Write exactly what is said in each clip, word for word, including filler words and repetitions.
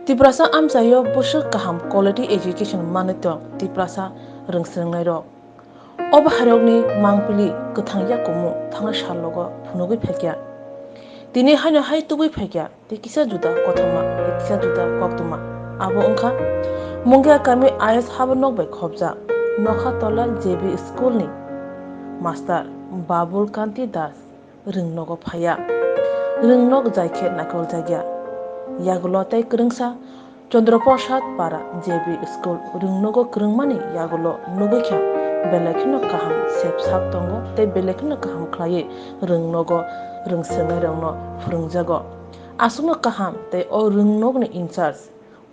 Tiprasa amchaio bwswk kaham quality education manwi tong Tiprasa rwngswrwngnairok. O bahairokni mangpili kwthang yakumu thangnai salrogo phunugwi phaikha. Tini haino hai tubui phaikha, tei kisa juda kothoma, tei kisa juda koktwma. Abo wngkha Mungia kami I S habanok bai khopjak Nokhatola J B school ni master Babul Kanti Das. Rwngnogo phaiya. Rwngnok jai khe naikol jakya. Yagulo tei kwrwngsa Chandra Prasad Para J B School rwngnogo kwrwngmani yagulo nugwi kha belai kheno kaham sep sak tongo tei belai kheno kaham khlaiwi rwngnogo rwngswrwngnairokno phwrwngjago. Aswkno kaham tei o rwngnokni in charge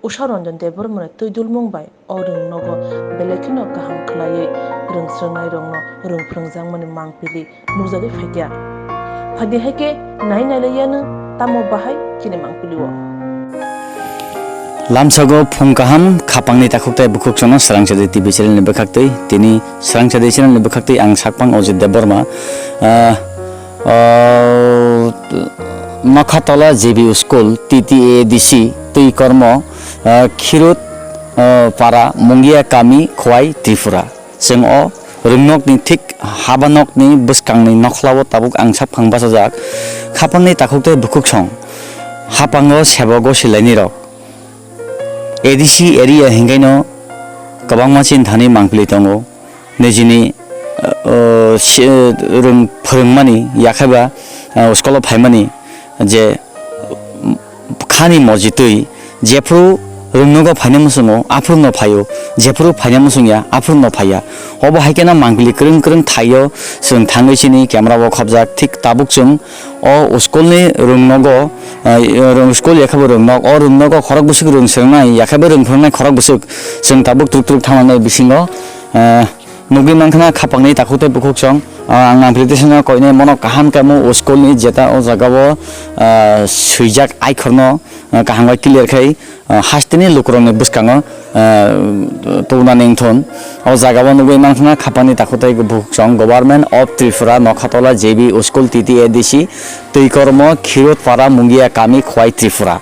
Usha Ranjan Debbarmani twi dulmung bai o rwngnogo belai kheno kaham khlaiwi rwngswrwngnairokno rwng phrwngjakmani mangpili nukjagwi phaikha. Phadi hai khe nai nailaiya nwng tamo bahai chini mangpili-o. Lamsago phung kaham khapangni takhuk tei bukhuk chwngno Swrangchadi T V channel ni bwkhaktwi tini Swrangchadi channel ni bwkhaktwi ang sakpang Ojit Debbarma. Ah, ah, Nokhatola J B School, T T A D C, twi kormo, ah, Khirut, ah, para, Mungia kami, Khowai, Tripura. Chwng o rwngnokni thik habanokni bwskangni nokhlao tabuk ang sakphang bachajak. Khapangni takhuk tei bukhuk song. Hapango sebo gosilainirok. A D C area hingaino kwbangma chinthani mangpili tongo. Nijini, uh, si-, rwng phwrwngmani yakhaiba, uh, school o phaimani je, um, khani mojitwi jephru rwngnogo phaina muchungo, aphruno phaio, jephru phaina muchungya, aphruno phaiya. Obo hai kheno mangpili kwrwng kwrwng thaio chwng thangwi chini camera o khobjak, thik tabuk chwng o school ni rwngnogo, uh, rwng-, school yakhaiba rwngnok, o rwngnogo khorok bwswk rwng swrwngnai, yakhaiba rwng phwrwngnai khorok bwswk chwng tabuk twrwk twrwk thanglai nai bisingo, uh, Nugwi mankha na khapangni takhuk tei bukhuk song, ah, ang nang presentation o koinai mono kaham khe mo o school ni jeta o jaga o, ah, swijak aikhor no, ah, kaham bai clear khai, ah, hasteni lukurok ni bwskango, ah, tubunani wngthun. O jaga o nugwi mankha na khapangni takhuk tei bukhuk song Government of Tripura Nokhatola J B School T T A D C Twikormo Khirotpara Mungia Kami Khowai Tripura.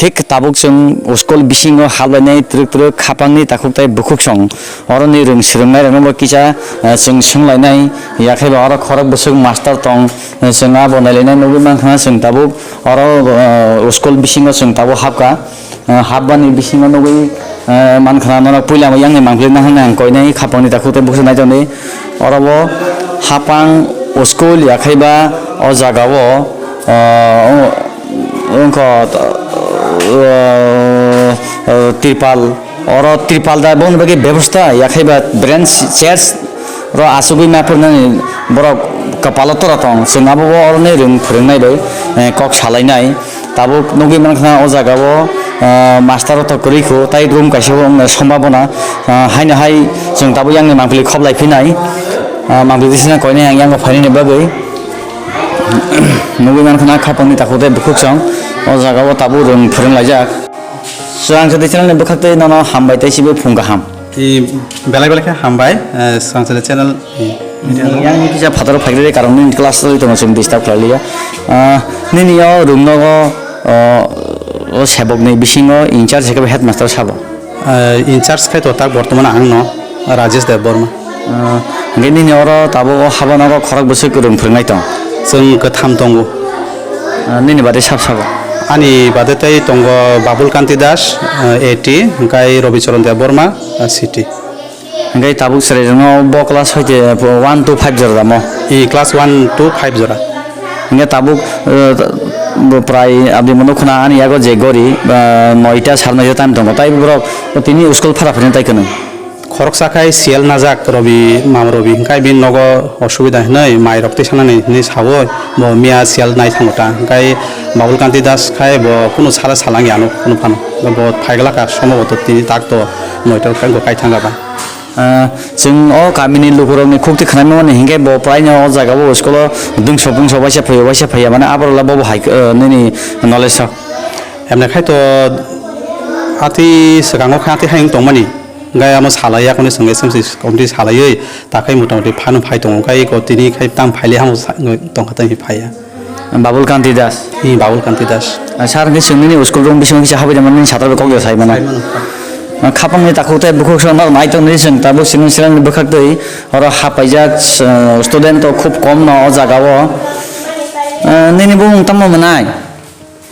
Thik tabuk chwng school bisingo hablainai twrwk twrwk khapangni takhuk tei bukhuk song. Oroni rwng swrwngnairokno bo kisa, eh, chwng swnglainai, yakhaiba oro khorok bwswk master tong, eh, chwng abo nailainai nugwi mankha chwng tabuk oro, eh, school bisingo chwng tabuk habkha. Eh, habmani bisingo nugwi, eh, mankha norok puila yang ni mangpili nahani ang koinai khapangni takhuk tei bukhuk naitongdi. Oro bo hapang school yakhaiba o jaga o, ah, wngkha, ah, ah, tripal, oro tripal da boni bagwi bebosta yakhaiba branch chairs ro asugwi ma phwrwngnani borok kwpalo tora tong, chwng abo bo oroni rwng phwrwngnai bai, eh, kok salainai. Tabuk nugwi mankha o jaga o, ah, master rok to kwrwi kho, tai room kaisa o wngna sombhabona, ah, haino hai chwng tabuk yang ni mangpili khob lai phinai, ah, mangpili tisana koinai ang yang phainani bagwi. Nugwi mankha na khapangni takhuk tei bukhuk chwng o jaga o tabuk rwng phwrwng laijak. Swrangchadi channel ni bwkhak tei nono hambai tei sibai phung kaham. I belai belai khe hambai, eh, Swrangchadi channel. Yang ni kisa phataro phaikre karon ni class rwi tongo chwng disturb khlai liya. Ah, nini o room nogo, ah, o sebok ni bisingo in charge khe headmaster sabo. Ah, in charge khe to tak bortoman ang no Rajesh Debbarma. Ah, hingke nini oro tabuk o haba nogo khorok bwswk rwng phwrwngnai tong? Chwng kwtham tongo. Ah, nini bade sab sabo? Ani bade tei tongo Babul Kanti Das, ah, A T, hingkai Robi Charan Debbarma, ah, C T. Hingke tabuk chwrairokno bo class hoite one to five jora damo? I class one to five jora. Hingke tabuk, eh, bo prai abdi mwnwi khna ani yago je gori, eh, noita sar noita time tongo, tai borok tini school phara phaining tai kwnwi. Khoroksa khai siyal najak Robi, mam Robi, hingkai bini nogo osubida hinwi mairok tisanani hinwi sawi bo miya siyal nai thango ta. Hingkai Babul Kanti Das khai bo kunu sala salangya ano kunu phano. Bo phaiglaka somboboto tini tak to noita kai thangka ba. Ah, chwng o kamini lukurokni khukti khwnaimani hingke bo praino o jaga o school o dungso bungso waisa phaio, waisa phaiya mane aborok le bobo hai, eh, nini knowledge o. Emne khai to atwi swkango khe atwi hai wng tongmani, hingke amo salai yakoni chwng S M C committee salaiwi takhai mota moti phano phai tongo, hingke eko tini khai tam phaile hamo sa-, tongkha tei phaiya. Babul Kanti Das. Ni Babul Kanti Das. Ah, sir, hwnkhe chwng nini school room bisingo kisa habwi tongmani, nini satra bai kok de sai mano. Sai mano. Ah, khapangni takhuk tei bukhuk song norok nai tongni chwng tabuk chini channel ni bwkhak twi oro hapaijak, ah, student to khub kom no o jaga o. Ah, nini bumung tamo mwnai?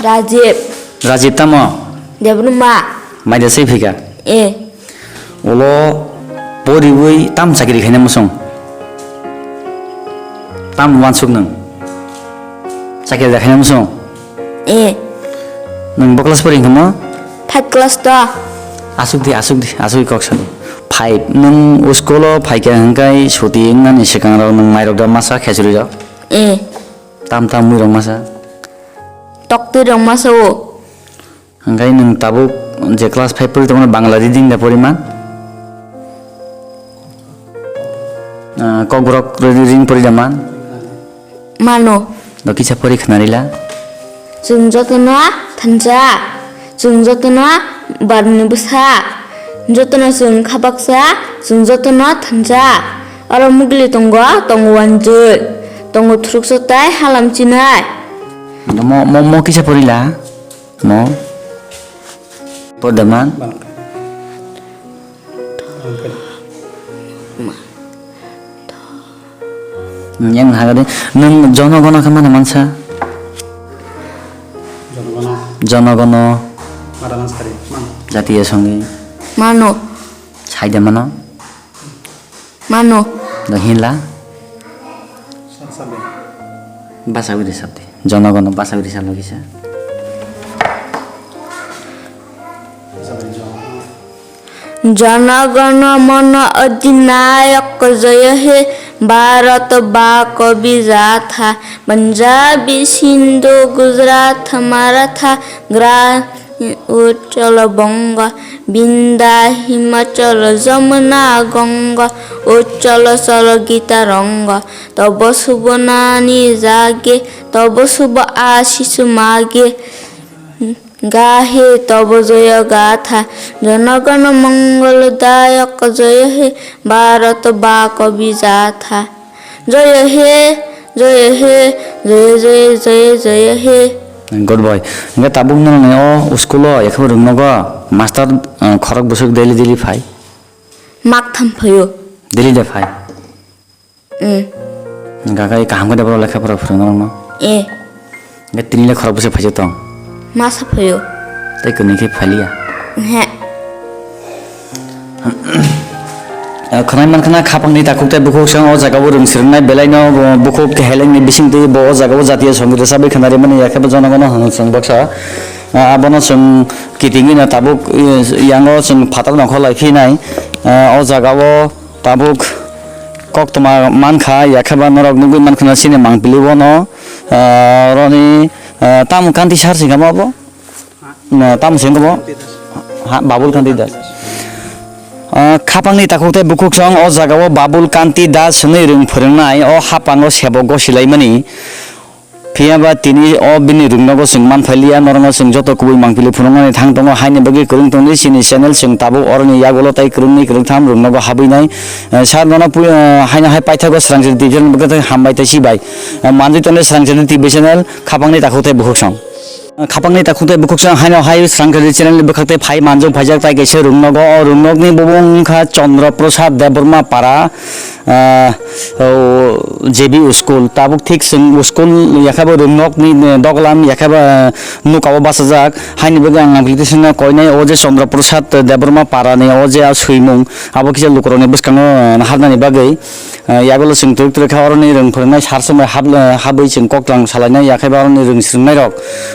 Rajib. Rajib tamo? Debbarma. Maida se phika? E. Ulo poriwi tam chakri khaina muchung? Tam uansuk nwng? Chakri da khaina muchung? E. Nwng bo class pori hwnkhe mo? Five class to. Asuk di, asuk di, asuk kok sadi. Five. Nwng school o phaikha hwnkhe suti wngnani swkang rok nwng mairok da masa, khechuri rok? E. Tam tam mui rok masa? Toktwi rok masa o. Hwnkhe nwng tabuk je class five pori tongmani Bangla reading da poriman? Ah, kokborok re-, reading pori da man? Mano. Do kisa pori khna rila? Chwng jotono thansa, chwng jotono barni bwsa, jotono chwng kha baksa, chwng jotono thansa. Oro mugli tongo, tongo wanjui, tongo thuruksa tai halam chinai. Do mo, mo, mo kisa porila? Mo? Por da man? Bangkha. Bangkha. Hmm, yang haga de. Nwng jono gono khe mano mansa? Jono gono. Jono gono. Mada mansa kari, mano. Jatiya songi. Mano. Saida mano? Mano. Do hinla? Sab, sab de. Basa uri sab de. Jono gono basa uri sab lagi sa. Jana gana mana adhinayak jaya he, Bharat bhako bijatha, Punjabi Sindhu Gujarat Maratha, Gra Uchala Bonga, Binda Himachal Jamuna Ganga, Uchala Chala Gita Ranga, Tabo Subhanani Jage, Tabo Subha Ashish Mage. Gahe tabo joya gatha, Jana Gana Mangal Dayak jaya he, Bharat bhako bijatha. Jaya he, jaya he, jaya jaya jaya jaya he. Good boy. Hingke tabuk nini o school o yakhwng rwngnogo master, eh, khorok bwswk daily daily phai? Mak tham phaio. Daily de phai? Mm. Hingka khe kaham khe borok lekha pora phwrwng norokno? Eh. Hingke tini le khorok bwswk phaijak tong? Masa phaio. Tei kwnwi khe phailiya? He. Eh, khwnai mankha na khapangni takhuk tei bukhuk song o jaga o rwng swrwngnai belai no, bo bukhuk kehelengni bisingtwi bo o jaga o jatiya songwk rwchabwi khwna rimani yakhe bo jonogono hwnwi chwng baksa. Ah, abono chwng kitingwi no tabuk, eh, yango chwng phatar nongkhor lai phinai. Ah, o jaga o Tabuk koktwma mankha, yakheba norok nugwi mankha na chini mangpili bono, ah, roni, ah, tamo Kanti sir singkha mo abo? Na, tamo singkha bo? Ha, Babul Kanti Das. Ah, khapangni takhuk tei bukhuk song o jaga o Babul Kanti Das hwnwi rwng phwrwngnai, o hapango sebo gosilaimani. Phiya ba tini o bini rwngnogo chwng manphailiya, norokno chwng joto kubui mangpili phunuknani thang tongo, haini bagwi kwrwng tongdi chini channel, chwng tabuk oroni yagulo tei kwrwngni kwrwngtham rwngnogo habwinai. Eh, sir, nono pui-, eh, haino hai paithago Swrangchari T V channel bwkha tei hambai tei chibai. Eh, manjui tonde Swrangchari T V channel, khapangni takhuk tei bukhuk song. Eh, khapangni takhuk tei bukhuk song haino hai Swrangchari channel ni bwkhak tei phai manjak phaijak tai kaisa rwngnogo. O rwngnokni bubo wngkha Chandra Prasad Debbarma Para. Ah, o, J B school, tabuk thik chwng o school yakhebo rwngnokni, eh, doglam yakhebo, eh, nukao bachajak, haini bagwi ang application no koinai o je Chandra Prasad Debbarma Para ni o je a swimung, abo kisa lukurokni bwskango, eh, hapnani bagwi, eh, yagulo chwng twrwk twrwk kha oroni rwng phwrwngnai sar somoi hap-, eh, habwi chwng koktwlang salainai yakhebo oroni rwng swrwngnairok,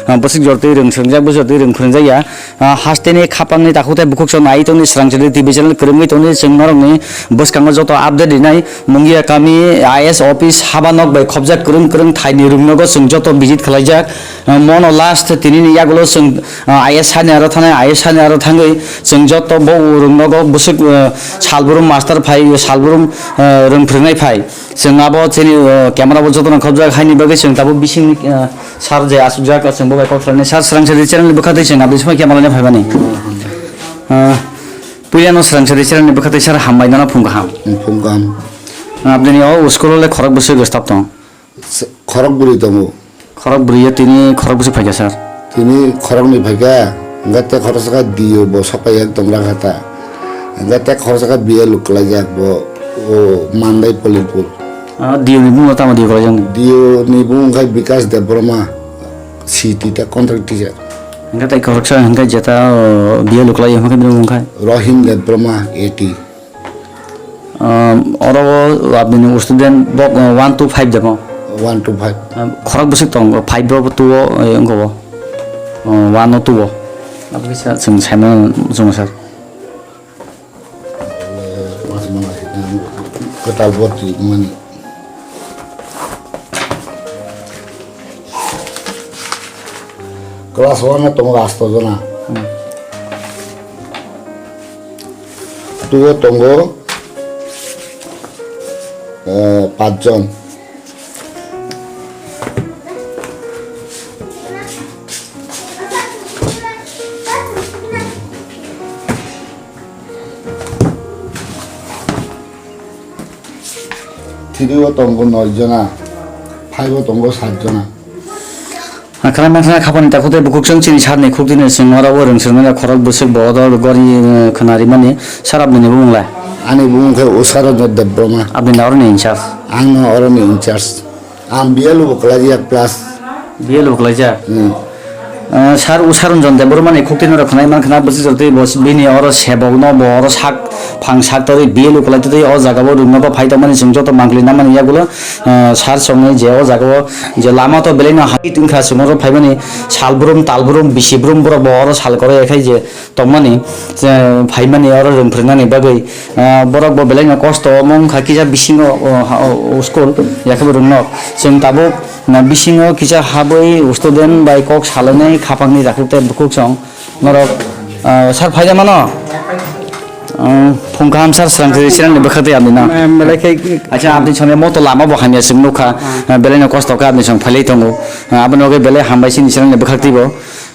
eh, bwswk jortwi rwng swrwngjak, bwswk jortwi rwng phwrwngjak ya. Ah, hasteni khapangni takhuk tei bukhuk song nai tongni Swrangchari T V channel kwrwngwi tongni chwng norokni bwskango joto update rinai. Mungia kami I S office haba nok bai khobjak kwrwng kwrwng thaini rwngnogo chwng joto visit khwlaijak. Ah, mono last tinini yagulo chwng, ah, I S hani aro thanai, I S hani aro thangwi chwng joto bo rwngnogo bwswk, ah, salbrum master phai, salbrum, ah, rwng phwrwngnai phai. Chwng abo chini, ah, camera bo jotono khobjak haini bagwi chwng tabuk bisingni, ah, Sir je asukjak, chwng bo bai kok salainai. Sir, Swrangchari channel ni bwkha twi chwng aboni simi khe malaina phaimani. Ah, puila no Swrangchari channel ni bwkha twi sir hambai nono phung kaham. Hmm, phung kaham. Aboni o school o le khorok bwswk staff tong? Se-, khorok bwrwi tongo. Khorok bwrwi o tini khorok bwswk phaikha sir? Tini khoroknwi phaikha, hwnkhe tei khoroksa khe D O bo sokpaiya tong rakha ta. Hwnkhe tei khoroksa khe B L O kwlaijak bo, o Mandai Polipur. Ah, D O ni bumung tamo D O kwlaijakni? D O ni bumung khe Bikas Debbarma, C T ta contract teacher. Hwnkhe tei khoroksa hwnkhe jeta, o, B L O kwlaiya hwnkhe bini bumung khe? Rohim Debbarma, A T. Um, oro o abini student bok, uh, one to five demo? One to five. Um, khorok bwswk tong, five bo two o, eh, wngkha o. Uh, one o two o. Abo kisa chwng saimano chwng sir. Kwtal boti mani. Class one o tongo asto jona. Hmm. Two o tongo, eh, pach jon. Three o tongo noi jona, five o tongo sat jona. Khana mankha khapani takhuk tei bukhuk chwng chini sir ni khuk tini chwng oro o rwng swrwngmani khorok bwswk bo oro gori, eh, khna rimani sir aboni bumung lai? Ani bumung khe Usha Ranjan Debbarma. Aboni oro ni in charge? Ang no oro ni in charge. Ang B L O bo kwlai ya plus. B L O bo kwlaijak? Hmm. Ah, sir Usha Ranjan Debbarma ni khuk tini rok khwnai mankha na bwswk jora tei bo bini oro sebok no bo oro sak phang sak twi B L O kwlai twi o jaga o rwng no phai tongmani chwng joto mangli namani yagulo, ah, sir songni je o jaga o je lama to belai no hai tongkha chwng oro phaimani sal brum tal brum bisi brum borok bo oro sal kwrwi ya khai je tongmani, je phaimani oro rwng phwrwngnani bagwi, ah, borok bo belai no kosto omo wngkha kisa bisingo, o, ha, o, o school yakhe bo rwng nok. Chwng tabuk, na, bisingo kisa habwi student bai kok salainai khapangni takhuk tei bukhuk song norok, ah, sir phaida mano? Ah, phung kaham sir, swrang siri sirang ni bwkhak tei abini na. Em, belai khe. Acha, abini song moto lama bo hamya chwng nukha, ah, belai no kosto khe abini song phailai tongo. Ah, aboni bagwi belai hambai sini sirang ni bwkhak tei bo.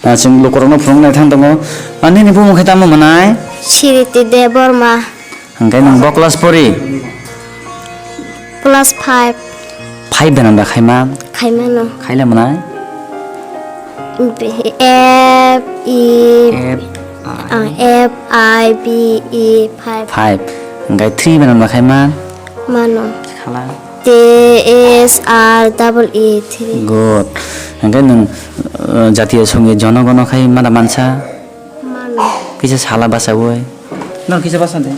Ah, chwng lukurokno phunuknai thang tongo. Ah, nini bumung khe tamo mwnai? Siriti Debbarma. Hwnkhe nwng bo class pori? Class five. Five benam da khaima? Khaimano. Khaila mwnai? B-, F, E, F, I. Ah, F, I, B, E, five. Five. Hwnkhe three benam da khaima? Mano. Khala. T S R double E three. Good. Hwnkhe nwng, uh, jatiya songit jono gono khai mada mansa? Mano. Kisa sala basawi. No kisa basa de.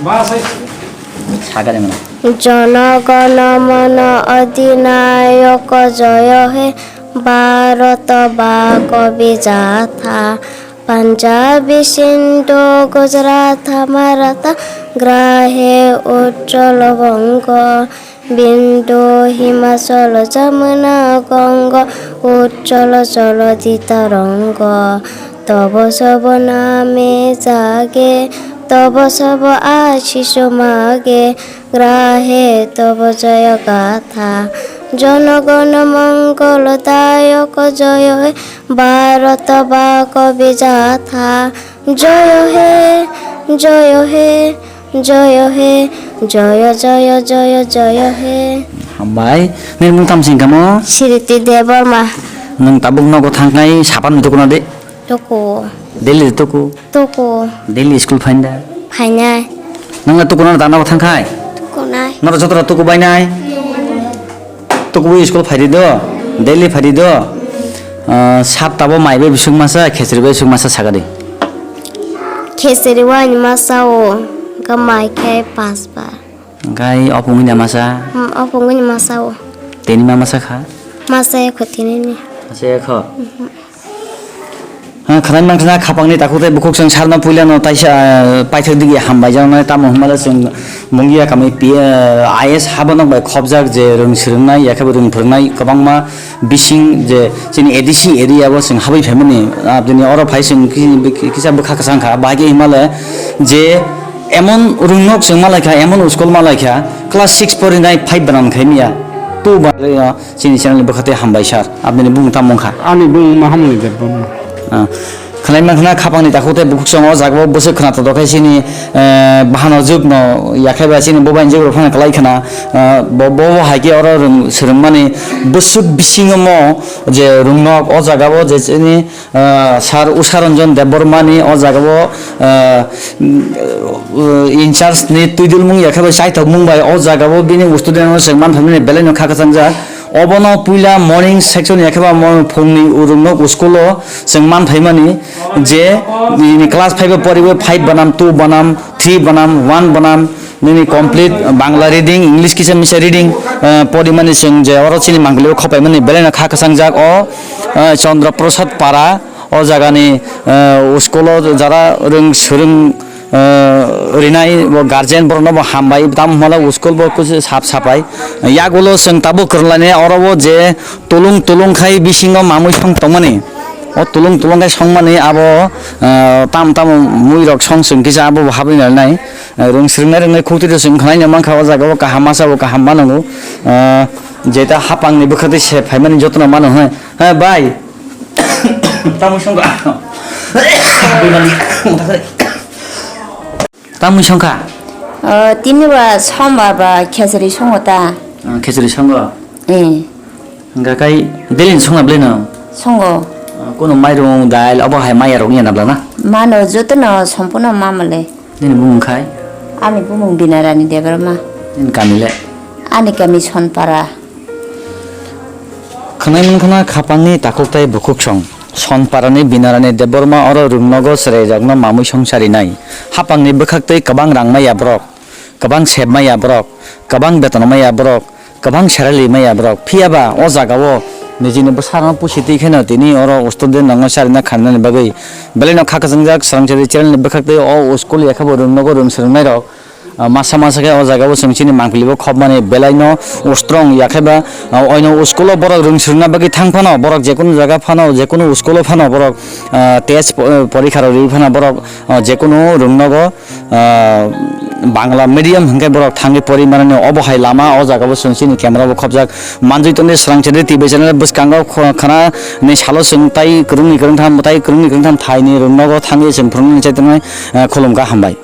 Sagare mano. Jono gono mano adhinayoko joyo he Bharat bhako bijatha Punjabi Sindhu Gujarat Maratha grahe Ujjwala Bango Bindu Himachal Jamuna Ganga Ujjwala Jalodita Ranga Tabo Sabo Name Jage Tabo Sabo Ashish Mage Grahe Tabo Jaya Gatha Jana Gana Mangala Dayaka Jaya He Bharat Bhako Bijatha Jaya He Jaya He Joyo he, joyo, joyo, joyo, joyo he. Hambai. Nini mung tamo sing kamo? Siriti Debbarma. Nwng tabuk nogo thangknai sapan tukuna de? Tuku. Daily tuku? Tuku. Daily school phainda? Phainai. Nwng na tukuna da nogo thangkhai? Tukunai. Noro jotora tuku bainai? Tukubu school phaidi do, daily phaidi do. Ah, sapta bo mai bai bisuk masa, khesri bai bisuk masa sagadi. Khesri wani masa o, hwnkhe mai khe pas bar. Hwnkhe opungni da masa? Hmm, opungni masa o. Tini ma masa kha? Masa ekho tini ni. Masa ekho? Mhm. Ha, khwnai mankha khapangni takhuk tei bukhuk chwng sarno puilano taisa, ah, paithak digi hambai jaknai, tamo hwnmale chwng mungiya kami P-, ah, I A S habanok bai khobjak je rwng swrwngnai, yakhe bo rwng phwrwngnai kwbangma bising je chini A D C area o chwng habwi phaimani, ah, bini oro phai chwng ki-, ki-, kisa bwkha kwchang kha, bahai khe hwnmale je emon rwngnok chwng malaikha, emon school malaikha, class six porinai five banan khaimya, two ba-, Chini channel ni bwkha tei hambai sir. Abini bumung tamo wngkha? Ani bumung ma Hamoni Debbarma. Ah. Khwnaima khwna khapangni takhuk tei bukhuk song o jaga o bwswk khwna todok khe chini, eh, bahan o jwk no yakhai ba chini bobaini jwk rok phano kwlai khwna, eh, bo, bo, bo hai khe oro rwng-, swrwngmani bwswk bisingo mo je rwngnok o jaga o je chini, eh, sir Usha Ranjan Debbarma ni o jaga o, eh, mm, eh, in charge ni twidulmung yakhai ba chaithokmung bai o jaga o bini student no chwng manthokmani belai no kha kwchangjak. Obono puila morning section ya khe ba mo phungni rwngnok school o chwng manthaimani je nini class five o poriwi five banam, two banam, three banam, one banam, nini complete Bangla reading, English kisa misa reading, eh, porimani chwng je oro chini mangpili o khopaimani belai no kha kwchangjak o, eh, Chandra Prasad Para o jagani, eh, school o jara rwng swrwng eh, rinai bo guardian borokno bo hambai, tamo hwnba school bo kusu sap sapai. Yagulo chwng tabuk kwrwnglainai oro bo je tulung tulung khai bisingo mamui song tongmani. O tulung tulung khai songmani abo, eh, tam tamo mui rok song chwng kisa abo bo habwi nainai. Eh, rwng swrwngnai rwngnai khukti rw chwng khwnaino mankha o jaga o kaham masa bo kaham mano. Eh, jeta hapangni bwkhaktwi se phaimani jotono mano hwnwi. He bai. Tamui songkha. Tamui songkha. O, tini ba sombar ba khechari songo ta. Ah, khechari songo. Eh. Hingkha kai daily ni songna belai no? Songo. Ah, kono mairung, dail, obo hai maya rok ya na bla na? Mano joto no sompono mamale. Nini bumung khai? Ani bumung Binarani Debbarma. Nini kami le? Ani kami Sonpara. Khwnai mankha na khapangni takhuk tai bukhuk song. Sonparani Binarani Debbarma oro rwngnogo chwrairokno mamui songcharinai. Hapangni bwkhaktwi kwbang rang maya borok, kwbang sep maya borok, kwbang beton maya borok, kwbang salary maya borok. Phiyaba o jagao nijini bwsarokno pusi twi kheno tini oro student rokno charina khamnani bagwi belaino kha kwchangjak. Swrangchari channelni bwkhaktwi o school yakhabo rwngnogo rwng swrwngnairok. Ah, masa masa khe o jaga o chwng chini mangpili bo khopmani belai no strong ya khe ba, ah, oino school o borok rwng swrwngna bagwi thang phano, borok jekunu jaga phano, jekunu school o phano borok, ah, test po-, porikha rok riwi phano borok, ah, jekunu rwngnogo, ah, Bangla medium hwnkhe borok thangwi pori manani. Obo hai lama o jaga o chwng chini camera bo khopjak manjui tongo. Swrangchari T V channel bwskango kho-, khana ni salo chwng tai kwrwngni kwrwngtham, tai kwrwngni kwrwngtham thaini rwngnogo thangwi chwng phwrwngni chaitongnai, ah, khulumkha, hambai.